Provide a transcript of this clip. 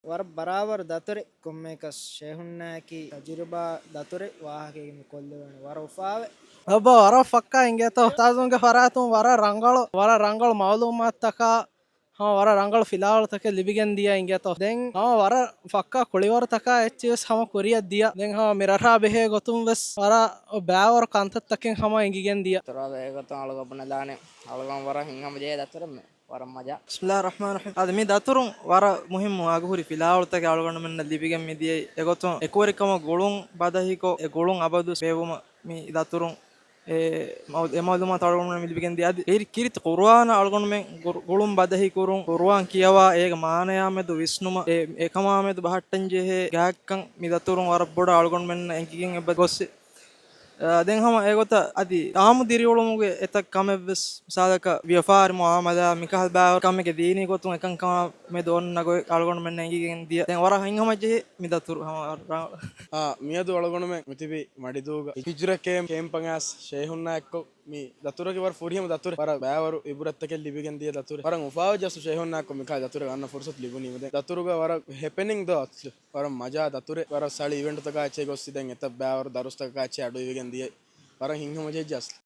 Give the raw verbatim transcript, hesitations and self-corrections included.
ވަރަށް ބަރާބަރު ދަތުރެއް، ކޮންމެއަކަސް ޝޭހުންނާއަކީ ތަޖުރިބާ ދަތުރެއް، ވާހަކައިގެން މި ކޮށްލެވޭނެ ވަރަށް އުފާވެ. އައްބާ ވަރަށް ފައްކާ އިނގޭތޯ. އުސްތާޒުންގެ ފަރާތުން ވަރަށް ރަނގަޅު، ވަރަށް ރަނގަޅު މައުލޫމާތުތަކާ، ހަމަ ވަރަށް ރަނގަޅު ފިލާވަޅުތަކެއް ލިބިގެން ދިޔަ އިނގޭތޯ. ދެން ހަމަ ވަރަށް ފައްކާ ކުޅިވަރުތަކާ އެއްޗިވެސް ހަމަ ކުރިއަށް ދިޔަ. ދެން ހަމަ މި ރަށާ ބެހޭ ގޮތުން ވެސް ވަރަށް ބައިވަރު ކަންތައްތަކެއް ހަމަ އެނގިގެން ދިޔަ. ތަރާ ބޭގޮތުން އަޅުގަނޑު ބުނެލާނެ. އަޅުގަނޑު ވަރަށް ހިތްހަމަޖެހޭ ދަތުރެއް މެ. ވަރަށް މަޖާ. ބިސްމިﷲ ރަޙްމާން ރަޙީމް. އަދި މި ދަތުރުން ވަރަށް މުހިއްމު އަގުހުރި ފިލާވަޅުތަކެއް އަޅުގަނޑުމެންނަށް ލިބިގެން މިދިޔައީ. އެގޮތުން އެކުވެރިކަމަށް ގުޅުން ބަދަހިކޮށް، އެ ގުޅުން އަބަދުވެސް ބޭއްވުމަށް މި ދަތުރުން އެ މައު-، އެ މައުލޫމާތު އަޅުގަނޑުމެން ލިބިގެން ދިޔަ. އަދި އޭރު ކީރިތި ޤުރުއާނަށް އަޅުގަނޑުމެން ގުރު-، ގުޅުން ބަދަހި ކުރުން، ޤުރުއާން ކިޔަވާ އޭގެ މާނަޔާ މެދު ވިސްނުމަށް، އެ، އެކަމާ މެދު ބަހައްޓަން ޖެހޭ ގާތްކަން މި ދަތުރުން ވަރަށް ބޮޑަށް އަޅުގަނޑުމެންނަށް އެނގިގެން އެބަ ގޮސް. އާ، ދެން ހަމަ އެގޮތަށް އަދި އާއްމު ދިރިއުޅުމުގެ އެތައް ކަމެއްވެސް، މިސާލަކަށް ވިޔަފާރި މުއާމަލާ، މިކަހަލަ ބާވަރު ކަމެއްގެ ދީނީ ގޮތުން އެކަންކަމާ މެދު އޮންނަ ގޮތް އަޅުގަނޑުމެންނަށް އެނގިގެން ދިޔަ. ދެން ވަރަށް ހިތްހަމަޖެހޭ މި ދަތުރު ހަމަ ރަ-، އާ، މިއަދު އަޅުގަނޑުމެން މިތިބީ މަޑިދޫގަ ހިޖްރަ ކޭމް، ކޭމްޕަށް އައިސް ޝޭހުންނާ އެއްކޮށް މި ދަތުރަކީ ވަރަށް ފުރިހަމަ ދަތުރެއް. ވަރަށް ބައިވަރު އިބުރަތްތަކެއް ލިބިގެން ދިޔަ ދަތުރެއް. ވަރަށް އުފާވެއްޖެ އަސްލު ޝޭހުންނާއެއްކޮށް މިކަހަލަ ދަތުރެއް ގަންނަ ފުރުސަތު ލިބުނީމަ. ދެން ދަތުރުގަ ވަރަށް ހެޕެނިން ދޯ އަސްލު. ވަރަށް މަޖާ ދަތުރެއް. ވަރަށް ސަޅި އިވެންޓުތަކާ އެއްޗެއް ގޮއްސި ދެން އެތައް ބައިވަރު ދަރުސްތަކަކާ އެއްޗެއް އަޑު އިވިގެން ދިޔައީ. ވަރަށް ހިތްހަމަޖެހިއްޖެ އަސްލު.